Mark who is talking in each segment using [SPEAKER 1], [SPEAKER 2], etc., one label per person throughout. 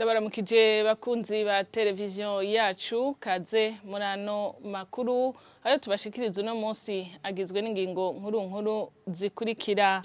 [SPEAKER 1] Ndabaramukije bakunzi ba televiziyo yacu, kaze muri ano makuru ayo tubashikiriza uno munsi agizwe n'ingingo nkuru nkuru zikurikira: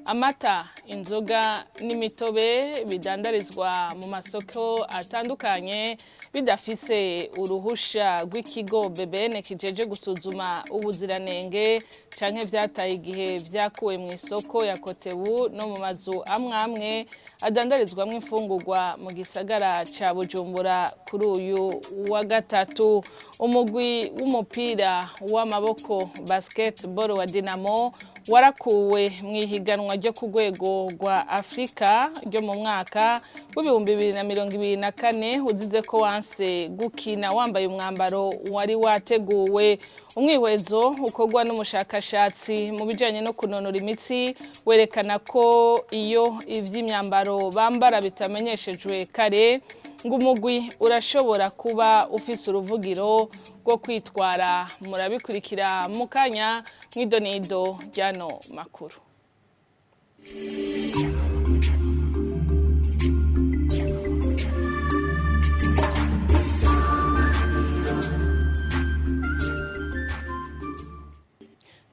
[SPEAKER 1] amata, inzoga n'imitobe bidandarizwa mu masoko atandukanye bidafise uruhusha rw'ikigo BBN kijeje gusuzuma ubuziranenge canke vyataye igihe vyakuwe mu isoko ya Kotebu no mu mazu amwe amwe adandarizwamwo imfungurwa mu gisagara ca Bujumbura. Kuri uyu wa gatatu, umugwi w'umupira w'amaboko basketball wa Dinamo warakuwe mu ihiganwa ryo ku rwego rwa Afrika ryo mu mwaka w'2024, uzize ko wanse gukina wambaye umwambaro wari wateguwe. Umwihwezo ukorwa n'umushakashatsi mu bijanye no kunonora imitsi werekana ko iyo ivy'imyambaro bambara bitamenyeshejwe kare, ngo umugwi urashobora kuba ufise uruvugiro rwo kwitwara. Murabikurikira mu kanya mw'idonido ry'ano makuru.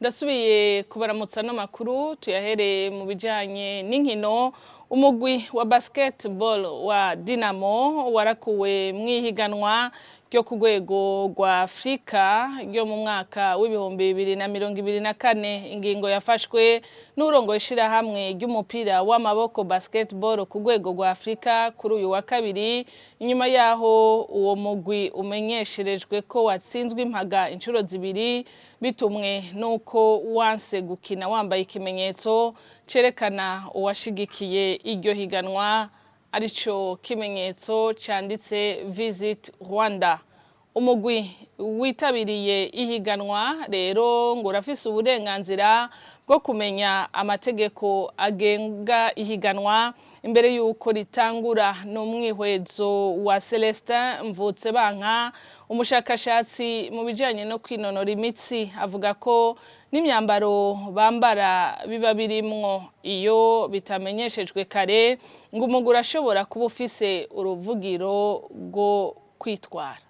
[SPEAKER 1] Ndasubiye kubaramutsa. No makuru tuyahereye mu bijanye n'inkino. Umugwi wa basketball wa Dinamo warakuwe mw'ihiganwa ryo ku rwego rwa Afrika ryo mu mwaka w'2024. Ingingo yafashwe n'urongoye ishirahamwe ry'umupira w'amaboko basketball ku rwego rwa Afrika kuri uyu wa kabiri, inyuma yaho uwo mugwi umenyesherejwe ko watsinzwe impaga inshuro zibiri, bitumwe nuko wanse gukina wambaye ikimenyetso cerekana uwashigikiye iryo higanwa, arico kimenyetso canditse "Visit Rwanda". Umugwi witabiriye ihiganwa rero ngo urafise uburenganzira bwo kumenya amategeko agenga ihiganwa imbere y'uko ritangura. N'umwihwezo wa Celestin Mvutsebanka, umushakashatsi mu bijanye no kwinonora imitsi, avuga ko n'imyambaro bambara biba birimwo. Iyo bitamenyeshejwe kare, ngo umugwi urashobora kuba ufise uruvugiro rwo kwitwara.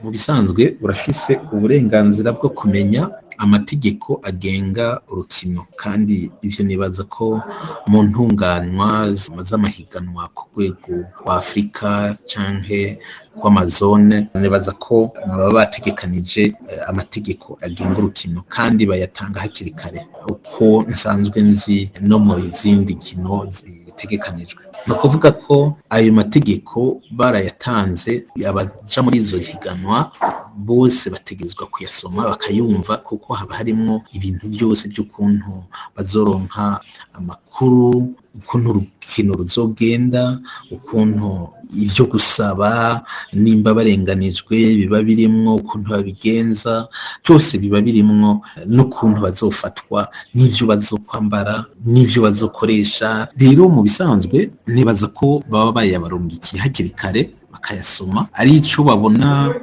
[SPEAKER 2] Mu bisanzwe urafise uburenganzira bwo kumenya amategeko agenga urukino, kandi ivyo nibaza ko mu ntunganywa z'amahiganwa ku rwego rwa Afurika canke rw'amazone, nibaza ko baba bategekanije amategeko agenga urukino kandi bayatanga hakiri kare, uko nsanzwe nzi no mu zindi nkino bitegekanijwe. Ni ukuvuga ko ayo mategeko barayatanze, abaja muri izo higanwa bose bategerezwa kuyasoma bakayumva, kuko haba harimwo ibintu byose by'ukuntu bazoronka amakuru, ukuntu urukino ruzogenda, ukuntu ibyo gusaba nimba barenganijwe biba birimwo, ukuntu babigenza byose biba birimwo, n'ukuntu bazofatwa, n'ivyo bazokwambara, n'ivyo bazokoresha. Rero mu bisanzwe nibaza ko baba bayabarungikiye hakiri kare bakayasoma. Ari ico babona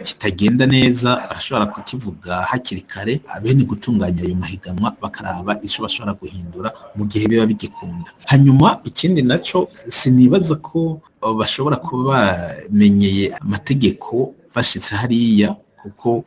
[SPEAKER 2] kitagenda neza, barashobora kukivuga hakiri kare, bene gutunganya ayo mahiganwa bakaraba ico bashobora guhindura mu gihe biba bigikunda. Hanyuma ikindi naco, sinibaza ko bashobora kuba bamenyeye amategeko bashitse hariya, kuko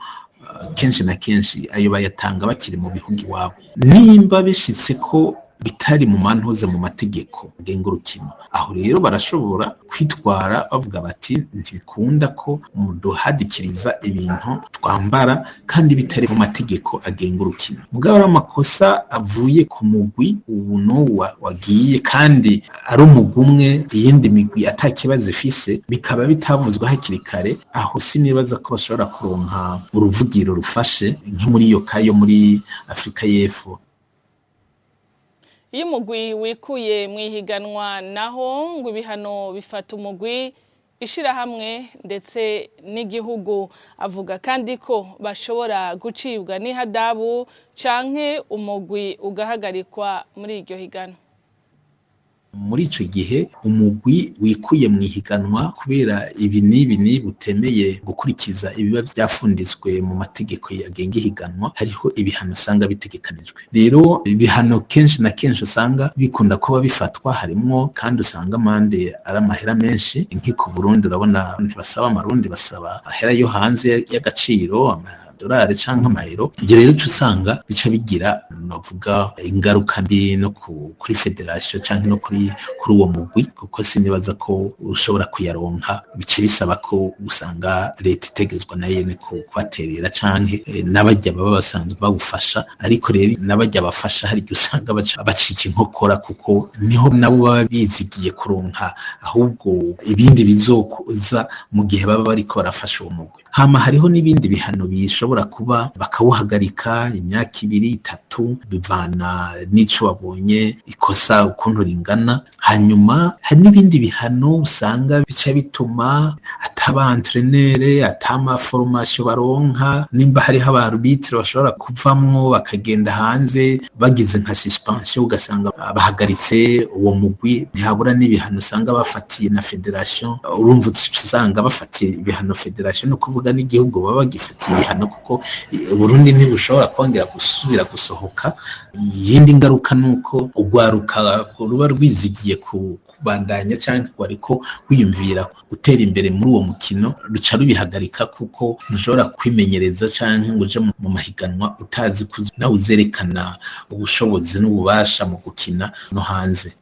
[SPEAKER 2] kenshi na kenshi ayo bayatanga bakiri mu bihugu iwabo. Nimba bishitse ko bitari mu mantuze mu mategeko agenga urukino, aho rero barashobora kwitwara bavuga bati: "Ntibikunda ko muduhadikiriza ibintu twambara kandi bitari mu mategeko agenga urukino." Mugabo ari amakosa avuye ku mugwi ubu n'uwa wagiye, kandi ari umugwi umwe, iyindi migwi ata kibazo ifise, bikaba bitavuzwe hakiri kare, aho sinibaza ko bashobora kuronka uruvugiro rufashe nko muri iyo kayo muri Afurika y'Epfo.
[SPEAKER 1] Iyo umugwi wikuye mu ihiganwa naho, ngo ibihano bifata umugwi, ishirahamwe ndetse n'igihugu. Avuga kandi ko bashobora gucibwa n'ihadabu canke umugwi ugahagarikwa muri iryo higanwa.
[SPEAKER 2] Muri ico gihe umugwi wikuye mu ihiganwa kubera ibi n'ibi n'ibi utemeye gukurikiza ibiba vyafunditswe mu mategeko agenga ihiganwa, hariho ibihano usanga bitegekanijwe. Rero ibihano kenshi na kenshi usanga bikunda kuba bifatwa, harimwo kandi usanga amande ari amahera menshi. Nk'i ku Burundi urabona ntibasaba amarundi, basaba ahera yo hanze y'agaciro, amadolari canke amayero. Ivyo rero uca usanga bica bigira, novuga, ingaruka mbi no kuri fédération canke no kuri uwo mugwi, kuko sinibaza ko ushobora kuyaronka. Bica bisaba ko usanga leta itegezwa na yene kubaterera canke n'abarya baba basanzwe bawufasha. Ariko rero n'abarya bafasha hari igihe usanga bacika inkokora, kuko niho nabo baba bizigiye kuronka ahubwo ibindi bizoza mu gihe baba bariko barafasha uwo mugwi. Hama hariho n'ibindi bihano bishobora kuba bakawuhagarika imyaka 2, 3, bivana n'ico babonye ikosa ukuntu ringana. Hanyuma hari n'ibindi bihano usanga bica bituma ataba entraîneur, atama formation baronka, nimba hariho aba arbitre bashobora kuvamwo bakagenda hanze bagize nka suspension, ugasanga bahagaritse uwo mugwi. Ntihabura n'ibihano usanga bafatiye na fédération. Urumva usanga bafatiye ibihano fédération, no kuvuga n'igihugu baba bagifatiye ibihano, kuko Burundi ntibushobora kongera gusubira gusohoka. Iyindi ngaruka nuko urwaruka ruba rwizigiye kubandanya canke rwariko rwiyumvira gutera imbere muri uwo mukino ruca rubihagarika, kuko ntushobora kwimenyereza canke ngo uje mu mahiganwa utazi ko nawe uzerekana ubushobozi n'ububasha mu gukina no hanze.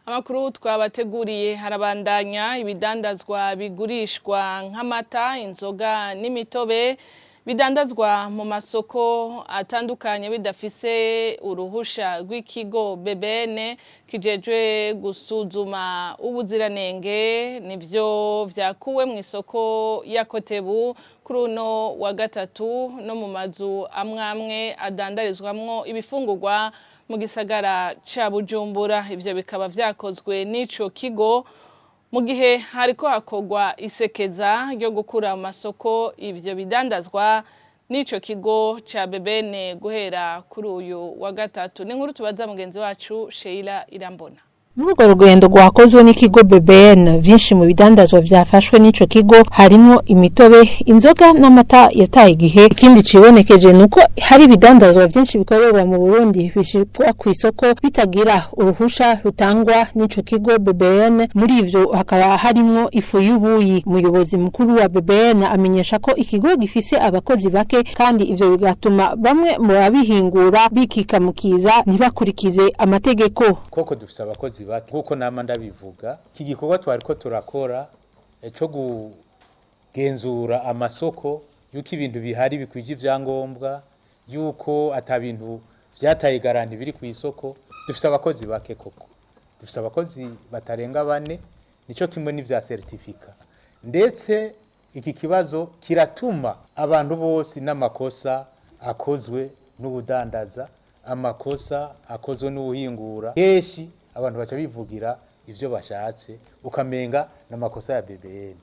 [SPEAKER 1] Amakuru twabateguriye harabandanya. Ibidandazwa bigurishwa nk'amata, inzoga n'imitobe bidandazwa mu masoko atandukanye bidafise uruhusha rw'ikigo BBN kijejwe gusuzuma ubuziranenge nivyo vyakuwe mu isoko ya Kotebu kuri uno wa gatatu no mu mazu amwamwe adandarizwamwo ibifungurwa mu gisagara ca Bujumbura. Ivyo bikaba vyakozwe n'ico kigo mu gihe hariko hakorwa isekeza ryo gukura mu masoko ivyo bidandazwa n'ico kigo ca BBN guhera kuri uyu wa gatatu. Ni inkuru tubaza mugenzi wacu Sheila Irambona.
[SPEAKER 3] Muri urwo rugendo rwakozwe n'ikigo BBN, vyinshi mu bidandazwa vyafashwe n'ico kigo harimo imitobe, inzoga n'amata yataye igihe. Ikindi cibonekeje nuko hari ibidandazwa vyinshi bikorerwa mu Burundi bishirwa ku isoko bitagira uruhusha rutangwa n'ico kigo BBN. Muri ivyo hakaba harimwo ifu y'ubuyi. Umuyobozi mukuru wa BBN amenyesha ko ikigo gifise abakozi bake, kandi ivyo bigatuma bamwe mu babihingura bikikamukiza ntibakurikize amategeko.
[SPEAKER 4] Koko dufise abakozi bake, nkuko nama ndabivuga. Iki gikorwa twariko turakora cyo kugenzura amasoko yuko ibintu bihari bikwije ibyangombwa, yuko ata bintu vyataye garantie biri ku isoko, dufise abakozi bake koko, dufise abakozi batarenga bane. Nico kimwe n'ivya certificat. Ndetse iki kibazo kiratuma abantu bose n'amakosa akozwe n'ubudandaza, amakosa akozwe n'ubuhingura, kenshi abantu baca bivugira ivyo bashatse, ukamenga n'amakosa ya BBN.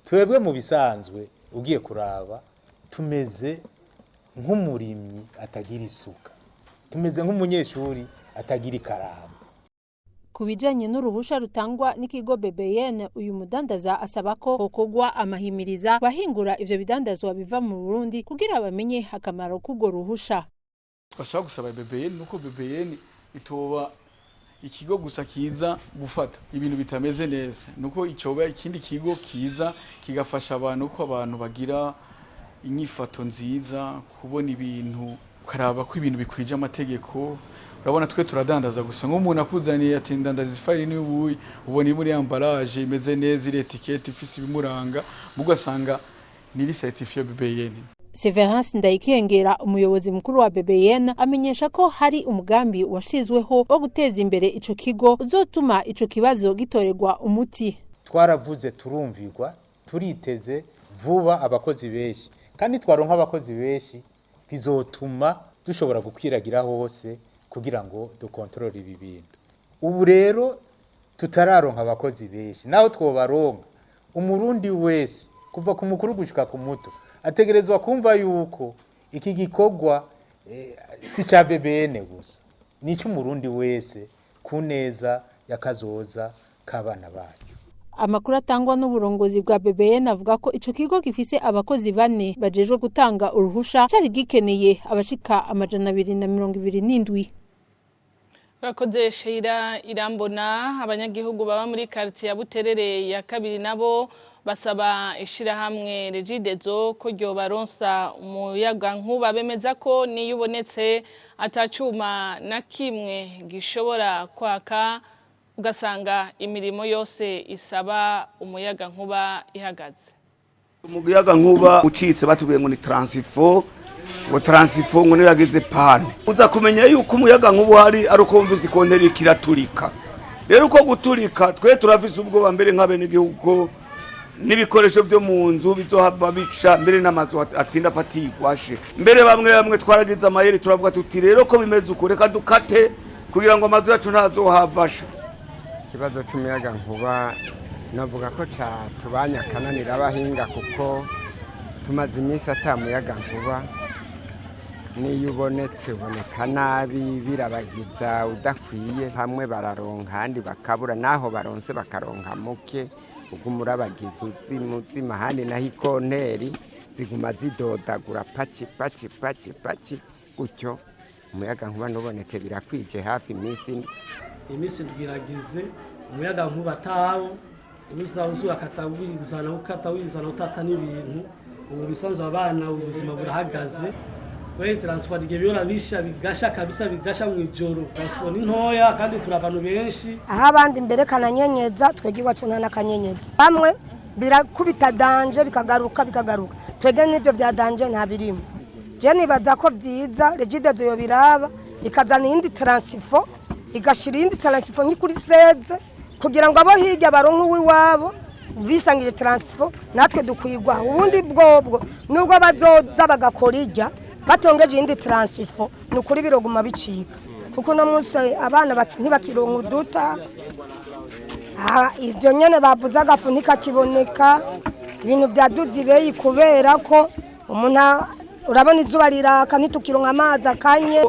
[SPEAKER 4] Twebwe mu bisanzwe ugiye kuraba tumeze nk'umurimyi atagira isuka, tumeze nk'umunyeshuri atagira ikaramu.
[SPEAKER 3] Ku bijanye n'uruhusha rutangwa n'ikigo BBN, uyu mudandaza asaba ko hokorwa amahimiriza bahingura ivyo bidandazwa biva mu Burundi kugira bamenye akamaro k'urwo ruhusha.
[SPEAKER 5] Twashaka gusaba BBN nuko BBN itoba ikigo gusa kiza gufata ibintu bitameze neza, nuko icoba ikindi kigo kiza kigafasha abantu, ko abantu bagira inyifato nziza, kubona ibintu ukaraba ko ibintu bikwije amategeko. Urabona twe turadandaza gusa, nk'umuntu akuzaniye ati ndandaza ifarini y'ubuyi, ubona iri muri emballage imeze neza, iri étiquette ifise ibimuranga, mugasanga niri certifié BBN.
[SPEAKER 3] Severance Ndayikengera, umuyobozi mukuru wa BBN, amenyesha ko hari umugambi washizweho wo guteza imbere ico kigo uzotuma ico kibazo gitorerwa umuti.
[SPEAKER 4] Twaravuze turumvirwa, turiteze vuba abakozi benshi, kandi twaronka abakozi benshi bizotuma dushobora gukwiragira hose kugira ngo dukontorore ibi bintu. Ubu rero tutararonka abakozi benshi, naho twobaronka, umurundi wese kuva ku mukuru gushika ku muto ategerezwa kumva yuko iki gikorwa si ca BBN gusa, ni icy'umurundi wese ku neza. y'akazoza k'abana bacu.
[SPEAKER 3] Amakuru atangwa n'uburongozi bwa BBN avuga ko ico kigo gifise abakozi bane bajejwe gutanga uruhusha cari gikeneye abashika 227.
[SPEAKER 1] Urakoze Sheira Irambona. Abanyagihugu baba muri quartier ya Buterere ya kabiri nabo basaba ishirahamwe Regidezo ko ryobaronsa umuyaga nkuba. Bemeza ko niyo ubonetse atacuma na kimwe gishobora kwaka, ugasanga imirimo yose isaba umuyaga nkuba ihagaze.
[SPEAKER 6] Umuyaga nkuba ucitse, batubwiye ngo ni transfo, ngo transfo ngo niyo yagize panne. Uza kumenya yuko umuyaga nkuba uhari ari uko wumvise ikonteri kiraturika. Rero uko guturika, twe turafise ubwoba mbere nk'abenegihugu, n'ibikoresho byo mu nzu bizohava bica, mbere n'amazu atinda afatirwashe. Mbere bamwe bamwe twaragize amayeri, turavuga tuti rero ko bimeze uko, reka dukate kugira ngo amazu yacu ntazohavasha.
[SPEAKER 7] Ikibazo c'umuyaga nkuba navuga ko catubanye akananira abahinga, kuko tumaze iminsi ata muyaga nkuba. Niyo ubonetse uboneka nabi, birabagiza udakwiye. Hamwe bararonka, ahandi bakabura, naho baronse bakaronka muke, uguma urabagiza uzima uzima. Ahandi naho ikonteri ziguma zidodagura paci paci paci paci gutyo, umuyaga nkuba ntuboneke. Birakwije hafi iminsi 4.
[SPEAKER 8] Iminsi 7 iragize umuyaga nkuba atawo. Ubusa urakata wizana, ukata wizana, utasa n'ibintu. Ubu bisanzwe abana ubuzima burahagaze kuri transfo. Igihe bihora bisha, bigasha kabisa, bigasha mu ijoro. Transfo ni ntoya kandi turi abantu benshi.
[SPEAKER 9] Aho abandi mbere kananyenyeza, twebwe iwacu nta n'akanyenyeza. Bamwe birakubita danger, bikagaruka bikagaruka, twebwe n'ibyo bya danger nta birimo. Je nibaza ko vyiza Regidezo yobiraba, ikazana iyindi transfo, igashira iyindi transfo nk'i kuri 16, kugira ngo abo hirya baronke uwiwabo bisangije transfo, natwe dukwigwa. Ubundi bwobwo nubwo bazoza bagakora irya batongeje iyindi transfo, ni ukuri biroguma bicika, kuko uno munsi abana ntibakironka uduta. Ibyo nyene bavuze, agafu ntikakiboneka. Ibintu byaduze ibeyi kubera ko umuntu urabona izuba riraka, ntitukironka amazi akanye.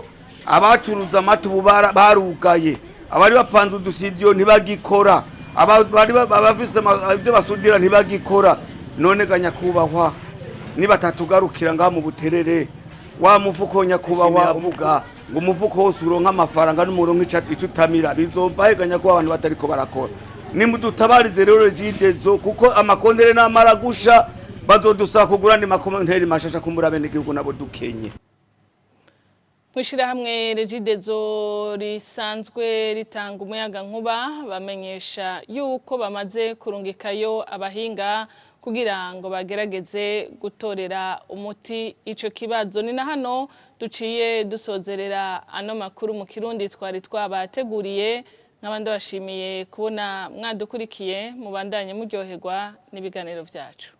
[SPEAKER 6] Abacuruza amata ubu barugaye, abari bapanze udusidiyo ntibagikora, abari abafise ibyo basudira ntibagikora. None ga nyakubahwa, nibatatugarukira ngaha mu Buterere, wa mufuko nyakubahwa uvuga ngo umufuko wose uronka amafaranga n'umuronka ico utamira, bizova he ga nyakubahwa abantu batariko barakora? Nimudutabarize rero Regidezo, kuko amakontere namara gusha bazodusaba kugura andi makonteri mashasha, kumbura abenegihugu nabo dukenye.
[SPEAKER 1] Mwishirahamwe Regidezo risanzwe ritanga umuyaga nkuba bamenyesha yuko bamaze kurungikayo abahinga kugira ngo bagerageze gutorera umuti ico kibazo. Ni na hano duciye dusozerera ano makuru mu Kirundi twari twabateguriye. Nk'abandi bashimiye kubona mwadukurikiye, mubandanye muryoherwa n'ibiganiro vyacu.